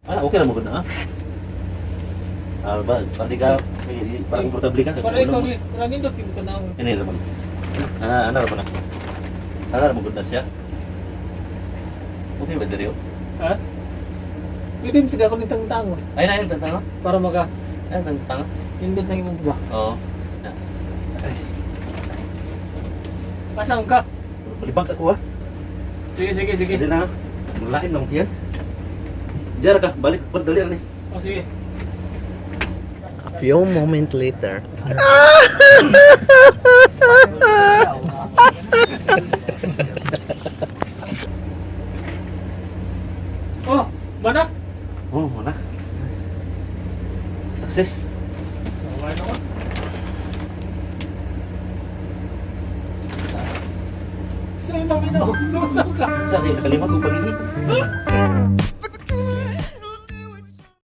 Ah, okay ra mo gud na. Ah, ba, para di ka para komportable ka. Para ikaw rin, para nindot yung tanaw. Ini ra man. Ana ana ra man na. Ana ra mo gud na siya. Okay ba diri, oh? Ha? Pwede mo sige ako nitang tango. Ay na yung tantanga. Para maka Ay tantanga. nindot na imong ba. Oo. Na. Asa ka? Balibag sa kuha. Sige, sige, sige. Hindi na. Lain lang tiyan. Diyan ka, balik padali ni. Oh, sige. A few moments later. Oh, mana? Oh, wala. Success. Okay na ko. Sa imong ino, sa ka. Sa akin, nakalimot ko pag-ihi.